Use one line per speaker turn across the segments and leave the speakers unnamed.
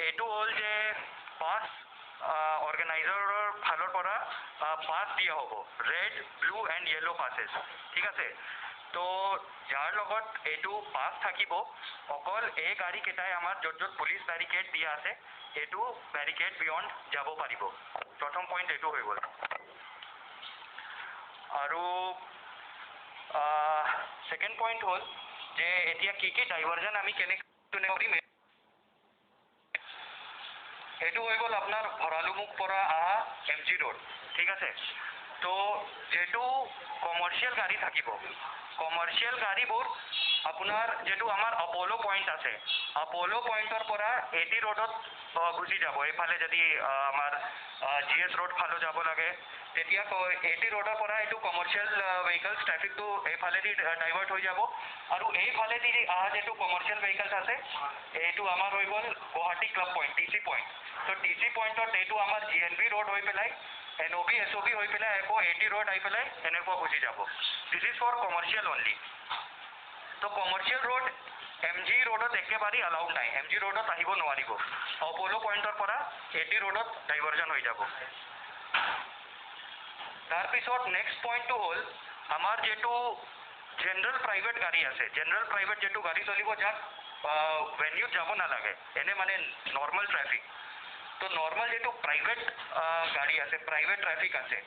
এইটো হ'ল যে পাছ অৰ্গেনাইজাৰৰ ফালৰ পৰা পাছ দিয়া হ'ব, red, blue and yellow passes. ঠিক আছে, তো যাৰ লগত এইটো পাছ থাকিব অকল এই গাড়ীকেইটাই আমাৰ য'ত য'ত পুলিচ বেৰিকেড দিয়া আছে এইটো বেৰিকেড বিয়ণ্ড যাব পাৰিব। প্ৰথম পইণ্ট এইটো হৈ গ'ল। আৰু ছেকেণ্ড পইণ্ট হ'ল যে এতিয়া কি কি ডাইভাৰ্জন আমি কেনেকৈ কৰিম, এইটো হৈ গ'ল আপোনাৰ ভৰালুমুখ পৰা অহা এম জি ৰোড। ঠিক আছে, তো যিটো কমাৰ্চিয়েল গাড়ী থাকিব, কমাৰ্চিয়েল গাড়ীবোৰ আপোনাৰ যিটো আমাৰ অপ'ল' পইণ্ট আছে, অপ'ল' পইণ্টৰ পৰা এ টি ৰোডত গুচি যাব। এইফালে যদি আমাৰ জি এছ ৰোড ফালে যাব লাগে তেতিয়া এ টি ৰোডৰ পৰা এইটো কমাৰ্চিয়েল ভেহিকলছ ট্ৰেফিকটো এইফালেদি ডাইভাৰ্ট হৈ যাব। আৰু এইফালেদি অহা যিটো কমাৰ্চিয়েল ভেহিকলছ আছে এইটো আমাৰ হৈ গ'ল Guwahati club point, T C point. তো টি চি পইণ্টত এইটো আমাৰ জি এন বি ৰোড হৈ পেলাই N O' B S O' B হৈ পেলাই আকৌ এ টি ৰোড আহি পেলাই এনেকুৱা গুচি যাব। This is for commercial only. তো কমাৰ্চিয়েল ৰোড এম জি ৰোডত একেবাৰে এলাউড নাই, এম জি ৰোডত আহিব নোৱাৰিব। অপ'ল' পইণ্টৰ পৰা এ টি ৰোডত ডাইভাৰ্জন হৈ যাব। তাৰপিছত নেক্সট পইণ্টটো হ'ল আমাৰ যিটো জেনেৰেল প্ৰাইভেট গাড়ী আছে, জেনেৰেল প্ৰাইভেট যিটো গাড়ী চলিব যাক ভেন্যুত যাব নালাগে, এনে মানে নৰ্মেল ট্ৰেফিক। তো নৰ্মেল যিটো প্ৰাইভেট গাড়ী আছে, প্ৰাইভেট ট্ৰেফিক আছে,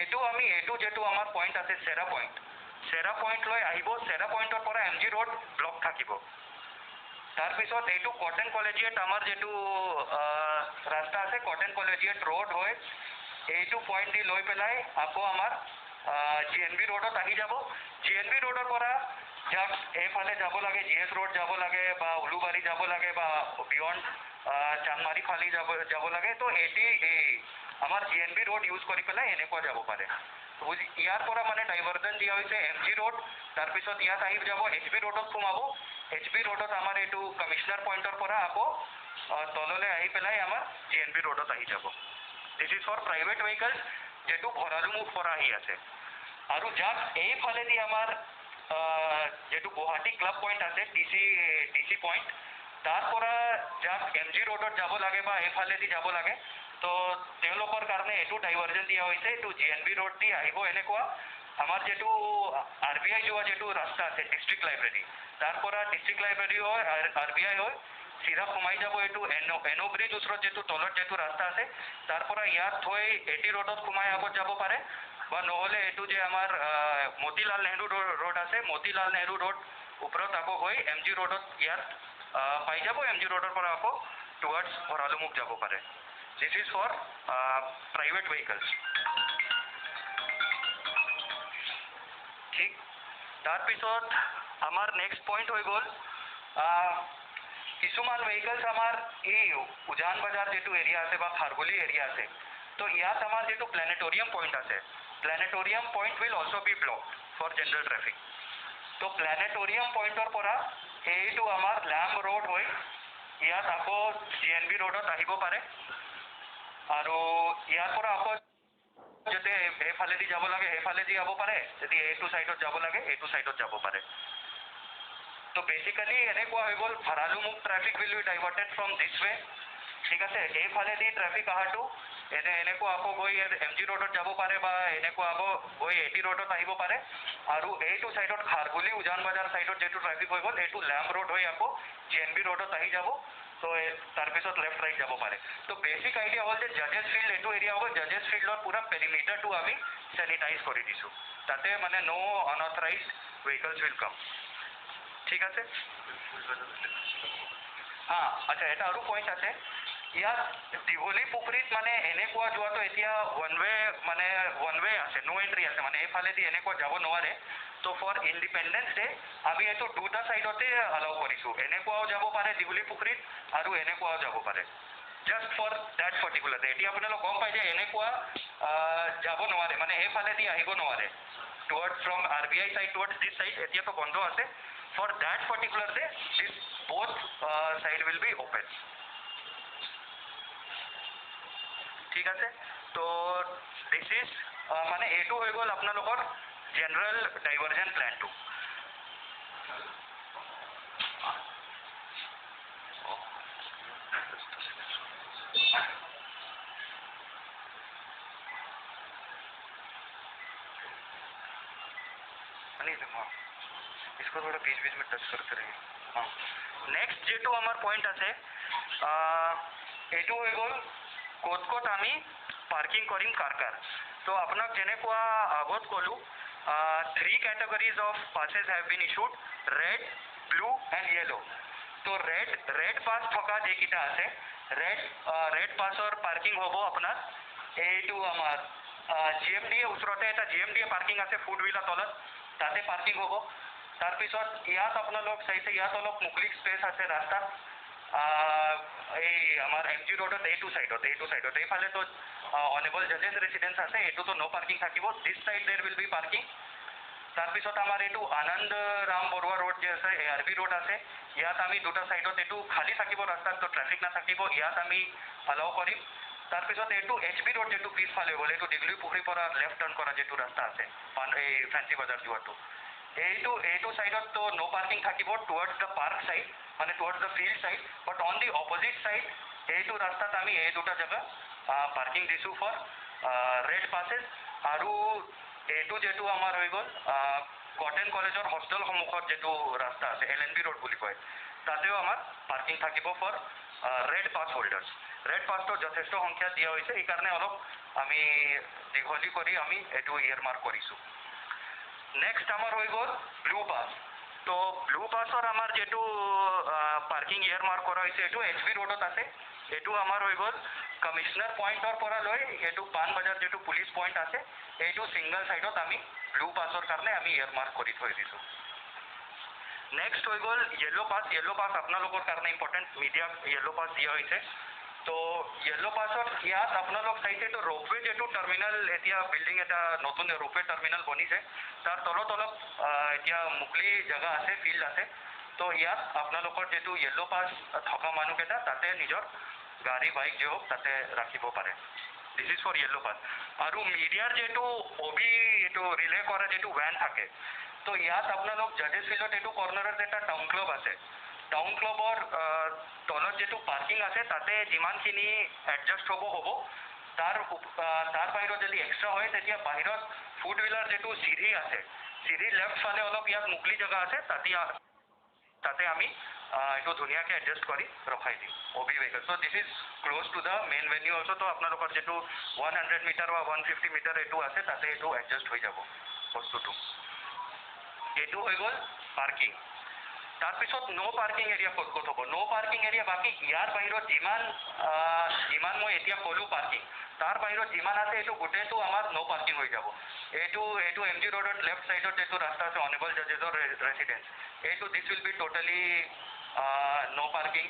এইটো আমি এইটো যিটো আমাৰ পইণ্ট আছে চেৰা পইণ্ট, চেৰা পইণ্ট লৈ আহিব। চেৰা পইণ্টৰ পৰা এম জি ৰোড ব্লক থাকিব। তাৰপিছত এইটো কটন কলেজিয়েট আমাৰ যিটো ৰাস্তা আছে, কটন কলেজিয়েট ৰোড হয়, এইটো পইণ্ট দি লৈ পেলাই আকৌ আমাৰ জি এন বি ৰোডত আহি যাব। জি এন বি ৰোডৰ পৰা যাক এইফালে যাব লাগে, জি এছ ৰোড যাব লাগে বা উলুবাৰী যাব লাগে বা বিয়ণ্ড চানমাৰী ফালি যাব লাগে, তো এটি এই আমাৰ G N B road use কৰি পেলাই এনেকুৱা যাব পাৰে। বুজি ইয়াৰ পৰা মানে ডাইভাৰ্জন দিয়া হৈছে এম জি ৰোড, তাৰপিছত ইয়াত আহি যাব এইচ বি ৰোডত সোমাব। এইচ বি ৰোডত আমাৰ এইটো কমিশ্যনাৰ পইণ্টৰ পৰা আকৌ তললৈ আহি পেলাই আমাৰ জি এন বি ৰোডত আহি যাব। This is for private vehicles যিটো ভৰালুমুখ পৰা আহি আছে। আৰু যাক এইফালেদি আমাৰ যিটো গুৱাহাটী ক্লাব পইণ্ট আছে, টি চি পইণ্ট, তাৰ পৰা যাক এম জি ৰোডত যাব লাগে বা এইফালেদি যাব লাগে, তো তেওঁলোকৰ কাৰণে এইটো ডাইভাৰ্জন দিয়া হৈছে। এইটো জি এন বি ৰোড দি আহিব এনেকুৱা আমাৰ যিটো আৰ বি আই যোৱা যিটো ৰাস্তা আছে ডিষ্ট্ৰিক্ট লাইব্ৰেৰী, তাৰ পৰা ডিষ্ট্ৰিক্ট লাইব্ৰেৰী হয় আৰ বি আই হয় চিধা সোমাই যাব। এইটো এন অ' ব্ৰিজ ওচৰত যিটো তলত যিটো ৰাস্তা আছে তাৰ পৰা ইয়াত থৈ এ টি ৰোডত সোমাই আগত যাব পাৰে, বা নহ'লে এইটো যে আমাৰ মতিলাল নেহৰু ৰোড আছে, মতিলাল নেহৰু ৰোড ওপৰত আকৌ গৈ এম জি ৰোডত ইয়াত পাই যাব। এম জি ৰোডৰ পৰা আকৌ টুৱাৰ্ডছ ভৰালুমুখ যাব পাৰে। This is for private vehicles. ঠিক, তাৰপিছত আমাৰ নেক্সট পইণ্ট হৈ গ'ল কিছুমান ভেহিকলছ আমাৰ এই উজান বজাৰ যিটো এৰিয়া আছে বা খাৰগুলি এৰিয়া আছে, তো ইয়াত আমাৰ যিটো প্লেনেটৰিয়াম পইণ্ট আছে, planetarium point will also be block for general traffic. তো প্লেনেটৰিয়াম পইণ্টৰ পৰা এইটো আমাৰ লেম্প ৰোড হৈ ইয়াত আকৌ জি এন বি ৰোডত আহিব পাৰে। আৰু ইয়াৰ পৰা আকৌ যদি সেইফালেদি যাব লাগে সেইফালেদি যাব পাৰে, যদি এইটো ছাইডত যাব লাগে এইটো ছাইডত যাব পাৰে। তো বেচিকেলি এনেকুৱা হৈ গ'ল Bharalumukh traffic will be diverted from this way. ঠিক আছে, এইফালেদি ট্ৰেফিক অহাটো এনেকুৱা আকৌ গৈ এম জি ৰোডত যাব পাৰে বা এনেকুৱা আকৌ গৈ এ টি ৰোডত আহিব পাৰে। আৰু এইটো ছাইডত খাৰগুলি উজান বজাৰ ছাইডত যিটো ট্ৰেফিক হৈ গ'ল এইটো লেম্প ৰোড হৈ আকৌ জি এন বি ৰোডত আহি যাব। তো তাৰপিছত লেফ্ট ৰাইট যাব পাৰে। তো বেচিক আইডিয়া হ'ল যে জাজেছ ফিল্ড এইটো এৰিয়া হ'ব, জাজেছ ফিল্ডৰ পূৰা পেৰিমিটাৰটো আমি চেনিটাইজ কৰি দিছোঁ, তাতে মানে ন' আনঅথৰাইজড ভেহিকলছ will কাম। ঠিক আছে, হা, আচ্ছা এটা আৰু পইণ্ট আছে ইয়াত দীঘলী পুখুৰীত মানে এনেকুৱা যোৱাটো এতিয়া ওৱান ৱে, মানে ওৱান ৱে আছে, ন' এণ্ট্ৰি আছে, মানে এইফালেদি এনেকুৱা যাব নোৱাৰে। তো ফৰ ইণ্ডিপেণ্ডেঞ্চ ডে আমি এইটো দুটা ছাইডতে এলাউ কৰিছোঁ, এনেকুৱাও যাব পাৰে দীঘলী পুখুৰীত আৰু এনেকুৱাও যাব পাৰে, just for that particular day. এতিয়া আপোনালোক গম পাই যে এনেকুৱা যাব নোৱাৰে, মানে সেইফালেদি আহিব নোৱাৰে towards from R B I side towards this side এতিয়াতো বন্ধ আছে। For that particular day this both side will be open. ঠিক আছে, তো this is মানে এইটো হৈ গ'ল আপোনালোকৰ জেনেৰেল ডাইভাৰ্জন প্লেনটো। नहीं, हाँ, इसको थोड़ा बीच बीच में टच करते रहिए। हाँ, নেক্সট যিটো আমাৰ পইণ্ট আছে, এইটো হৈ গ'ল ক'ত ক'ত আমি পাৰ্কিং কৰিম কাৰ কাৰ। তো আপোনাক যেনেকুৱা আগত ক'লোঁ, three categories of passes have been issued, red, blue and yellow. তো ৰেড পাছ থকা যিকেইটা আছে, ৰেড পাছৰ পাৰ্কিং হ'ব আপোনাৰ এইটো আমাৰ জি এম ডি এ ওচৰতে এটা G M D A parking আছে ফুড হুইলৰ তলত, তাতে পাৰ্কিং হ'ব। তাৰপিছত ইয়াত আপোনালোক চাইছে, ইয়াত অলপ মুকলি স্পেচ আছে ৰাস্তাত, এই আমাৰ এম জি ৰোডত এইটো চাইডত এইফালেতো অনেবল জাজেছ ৰেচিডেঞ্চ আছে, এইটোতো ন' পাৰ্কিং থাকিব। This side there will be parking. তাৰপিছত আমাৰ এইটো আনন্দ ৰাম বৰুৱা ৰোড যে আছে, এ আৰ বি ৰোড আছে, ইয়াত আমি দুটা চাইডত এইটো খালী থাকিব ৰাস্তাত, তো ট্ৰেফিক নাথাকিব, ইয়াত আমি এলাউ কৰিম। তাৰপিছত এইটো এইচ বি ৰোড যিটো পিছফালে গ'ল, এইটো দীঘলী পুখুৰীৰ পৰা লেফ্ট টাৰ্ণ কৰা যিটো ৰাস্তা আছে, এই ফেঞ্চি বজাৰ যোৱাটো, এইটো চাইডততো ন' পাৰ্কিং থাকিব টুৱাৰ্ডছ the park side, মানে towards the field side, but on the opposite side এইটো ৰাস্তাত আমি এই দুটা জেগা পাৰ্কিং দিছোঁ ফৰ ৰেড পাছেছ। আৰু এইটো যিটো আমাৰ হৈ গ'ল কটন কলেজৰ হোষ্টেল সন্মুখত যিটো ৰাস্তা আছে, এল এন বি ৰোড বুলি কয়, তাতেও আমাৰ পাৰ্কিং থাকিব for red pass holders. Red পাছটো যথেষ্ট সংখ্যা দিয়া হৈছে, সেইকাৰণে অলপ আমি দীঘলী কৰি আমি এইটো ইয়েৰ মাৰ্ক কৰিছোঁ। নেক্সট আমাৰ হৈ গ'ল ব্লু পাছ। তো ব্লু পাছৰ আমাৰ যিটো পাৰ্কিং ইয়েৰ মাৰ্ক কৰা হৈছে, এইটো এইচ বি ৰোডত আছে। এইটো আমাৰ হৈ গ'ল কমিশ্যনাৰ পইণ্টৰ পৰা লৈ এইটো পাণ বজাৰ যিটো পুলিচ পইণ্ট আছে, এইটো ছিংগল চাইডত আমি ব্লু পাছৰ কাৰণে আমি ইয়েৰ মাৰ্ক কৰি থৈ দিছোঁ। নেক্সট হৈ গ'ল য়েল্ল' পাছ। য়েল্ল' পাছ আপোনালোকৰ কাৰণে ইম্পৰ্টেণ্ট, মিডিয়াক য়েল্ল' পাছ দিয়া হৈছে। তো য়েল্ল' পাছত ইয়াত আপোনালোক চাইছে, এইটো ৰ'পৱে যিটো টাৰ্মিনেল, এতিয়া বিল্ডিং এটা নতুন ৰ'পৱে টাৰ্মিনেল বনিছে, তাৰ তলত অলপ এতিয়া মুকলি জেগা আছে, ফিল্ড আছে। তো ইয়াত আপোনালোকৰ যিটো য়েল্ল' পাছ থকা মানুহকেইটা তাতে নিজৰ গাড়ী, বাইক যি হওক তাতে ৰাখিব পাৰে। This is for yellow pass. আৰু মিডিয়াৰ যিটো অ' বি এইটো ৰিলে কৰা যিটো ভেন থাকে, তো ইয়াত আপোনালোক জাজেছ ফিল্ডত এইটো কৰ্ণাৰত এটা টাউন ক্লাব আছে, টাউন ক্লাবৰ তলত যিটো পাৰ্কিং আছে তাতে যিমানখিনি এডজাষ্ট হ'ব হ'ব, তাৰ বাহিৰত যদি এক্সট্ৰা হয় তেতিয়া বাহিৰত ফুড হুইলাৰ যিটো চিৰি আছে, চিৰিৰ লেফ্ট ফালে অলপ ইয়াত মুকলি জেগা আছে, তাতে আমি এইটো ধুনীয়াকৈ এডজাষ্ট কৰি ৰখাই দিম OB vehicle. So this is close to the main venue also. তো আপোনালোকৰ যিটো 100 মিটাৰ বা 150 মিটাৰ এইটো আছে, তাতে এইটো এডজাষ্ট হৈ যাব বস্তুটো। এইটো হৈ গ'ল পাৰ্কিং। তাৰপিছত ন' পাৰ্কিং এৰিয়া ক'ত ক'ত হ'ব? ন' পাৰ্কিং এৰিয়া বাকী ইয়াৰ বাহিৰত যিমান মই এতিয়া ক'লোঁ পাৰ্কিং, তাৰ বাহিৰত যিমান আছে এইটো গোটেইটো আমাৰ ন' পাৰ্কিং হৈ যাব। এইটো এম জি ৰোডত লেফ্ট চাইডত যিটো ৰাস্তা আছে অনেবল জাজেছৰ ৰেচিডেঞ্চ, এইটো this will be totally no parking.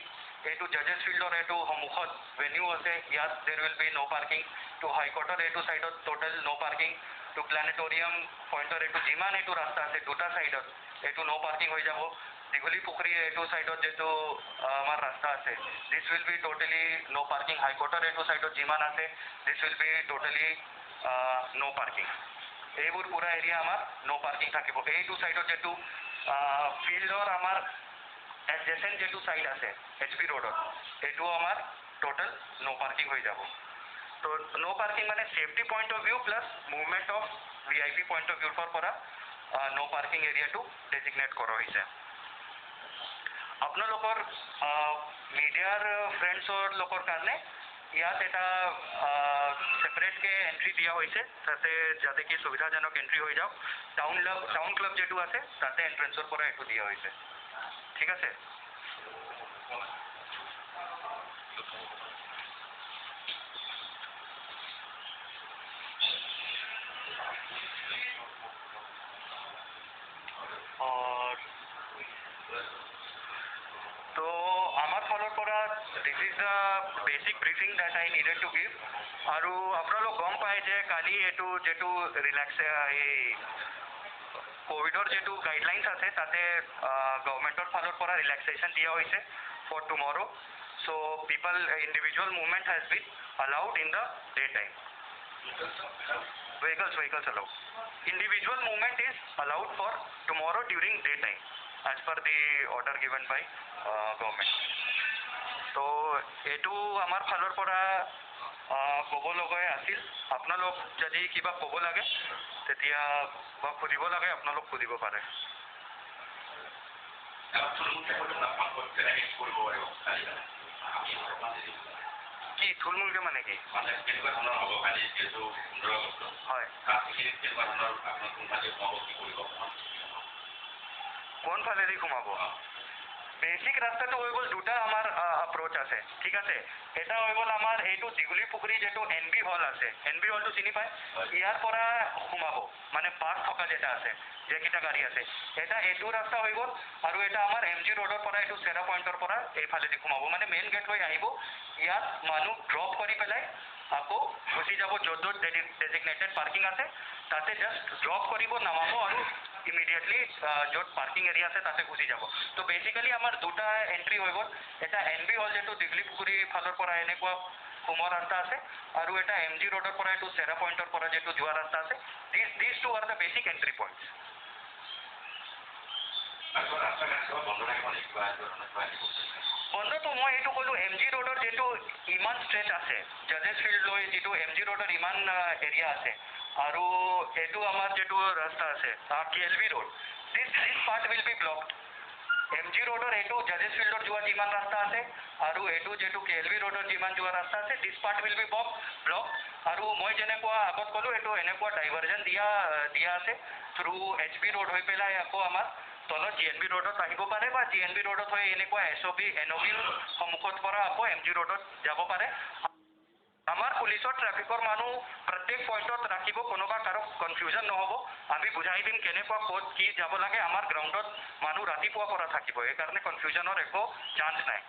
এইটো জাজেছ ফিল্ডৰ এইটো সন্মুখত ভেন্যু আছে, ইয়াত there will be no parking. তো হাইকোৰ্টৰ এইটো চাইডত টোটেল ন' পাৰ্কিং। তো প্লেনেটৰিয়াম পইণ্টৰ এইটো যিমান এইটো ৰাস্তা আছে দুটা চাইডত এইটো ন' পাৰ্কিং হৈ যাব। দীঘলী পুখুৰী এইটো চাইডত যিটো আমাৰ ৰাস্তা আছে, this will be totally no parking. হাইকোৰ্টৰ এইটো চাইডত যিমান আছে, this will be totally no parking. এইবোৰ পূৰা এৰিয়া আমাৰ ন' পাৰ্কিং থাকিব। এইটো চাইডত যিটো ফিল্ডৰ আমাৰ এডজেচেণ্ট যিটো চাইড আছে এইচ বি ৰোডত, এইটো আমাৰ টোটেল ন' পাৰ্কিং হৈ যাব। তো ন' পাৰ্কিং মানে safety point of view plus movement of VIP point of ভিউৰ পৰা ন' পাৰ্কিং এৰিয়াটো ডেজিগনেট কৰা হৈছে। আপোনালোকৰ মিডিয়াৰ ফ্ৰেণ্ডছৰ লোকৰ কাৰণে ইয়াত এটা ছেপাৰেটকৈ এণ্ট্ৰি দিয়া হৈছে, তাতে যাতে কি সুবিধাজনক এণ্ট্ৰি হৈ যাওক। টাউন ক্লাব যিটো আছে তাতে এণ্ট্ৰেঞ্চৰ পৰা এইটো দিয়া হৈছে। ঠিক আছে। और তো আমাৰ ফালৰ পৰা this is the basic briefing that I needed to give. আৰু আপোনালোক গম পায় যে কালি এইটো যিটো ৰিলেক্স এই ক'ভিডৰ যিটো গাইডলাইনছ আছে, তাতে গভৰ্ণমেণ্টৰ ফালৰ পৰা ৰিলেক্সেশ্যন দিয়া হৈছে for tomorrow. So people, individual movement has been allowed in the day time. Vehicles allowed. Individual movement is allowed for tomorrow during daytime as per the order given by government. তো এইটো আমাৰ ফালৰ পৰা। ক'ব লগাই আছিল। আপোনালোক যদি কিবা ক'ব লাগে তেতিয়া বা সুধিব লাগে, আপোনালোক সুধিব পাৰে। কি থুলমূলকৈ মানে কি?
মানে কেনেকুৱা ধৰণৰ হ'ব কালি, যিহেতু 15 আগষ্ট?
হয়।
তাত সেইখিনি কেনেকুৱা ধৰণৰ, আপোনাৰ কোনফালে সোমাব, কি কৰিব?
কোনফালেদি সোমাব? বেচিক ৰাস্তাটো হৈ গ'ল, দুটা আমাৰ এপ্ৰ'চ আছে, ঠিক আছে? এটা হৈ গ'ল আমাৰ এইটো দীঘলী পুখুৰী যিটো এন বি হল আছে, এন বি হলটো চিনি পায়? ইয়াৰ পৰা সোমাব, মানে পাৰ্ক থকা যেটা আছে, যেকেইটা গাড়ী আছে, এটা এইটো ৰাস্তা হৈ গ'ল। আৰু এটা আমাৰ এম জি ৰোডৰ পৰা এইটো চেৰা পইণ্টৰ পৰা এইফালেদি সোমাব, মানে মেইন গেট হৈ আহিব। ইয়াত মানুহ ড্ৰপ কৰি পেলাই আকৌ গুচি যাব। য'ত য'ত ডেজিগনেটেড পাৰ্কিং আছে তাতে জাষ্ট ড্ৰপ কৰিব, নামাব আৰু ইমিডিয়েটলি য'ত পাৰ্কিং এৰিয়া আছে তাতে গুচি যাব। তো বেচিকেলি আমাৰ দুটা এণ্ট্ৰি হৈ গ'ল। এটা এন বি হল যিটো দীঘলী পুখুৰী ফালৰ পৰা এনেকুৱা সোমোৱা ৰাস্তা আছে আৰু এটা এম জি ৰোডৰ পৰা এইটো চেৰা পইণ্টৰ পৰা যিটো যোৱা ৰাস্তা আছে। This two are the basic entry points.
আৰু ৰাস্তা ঘাট কিবা বন্ধ থাকিব নেকি, কিবা এনেকুৱা ধৰণৰ কিবা আহিব?
বন্ধটো মই এইটো ক'লোঁ, এম জি ৰোডৰ যিটো ইমান ষ্ট্ৰেচ আছে, জাজেছ ফিল্ড লৈ যিটো এম জি ৰোডৰ ইমান এৰিয়া আছে আৰু এইটো আমাৰ যিটো ৰাস্তা আছে K L B road, this part will be blocked. M G ৰোডৰ এইটো জাজেছ ফিল্ডৰ যোৱা যিমান ৰাস্তা আছে আৰু এইটো যিটো কে এল বি ৰোডৰ যিমান যোৱা ৰাস্তা আছে, this part will be block. আৰু মই যেনেকুৱা আগত ক'লোঁ, এইটো এনেকুৱা ডাইভাৰ্জন দিয়া আছে থ্ৰু এইচ বি ৰোড হৈ পেলাই আকৌ আমাৰ তলত জি এন বি ৰোডত আহিব পাৰে বা জি এন বি ৰোডত হৈ এনেকুৱা এছ অ' বি, এন অ' বিৰ সন্মুখত পৰা আকৌ এম জি ৰোডত যাব পাৰে। আমাৰ পুলিচৰ ট্ৰেফিকৰ মানুহ প্ৰত্যেক পইণ্টত ৰাখিব, কোনোবা কাৰো কনফিউজন নহ'ব। আমি বুজাই দিম কেনেকুৱা ক'ত কি যাব লাগে। আমাৰ গ্ৰাউণ্ডত মানুহ ৰাতিপুৱাৰ পৰা থাকিব, সেইকাৰণে কনফিউজনৰ একো চান্স নাই।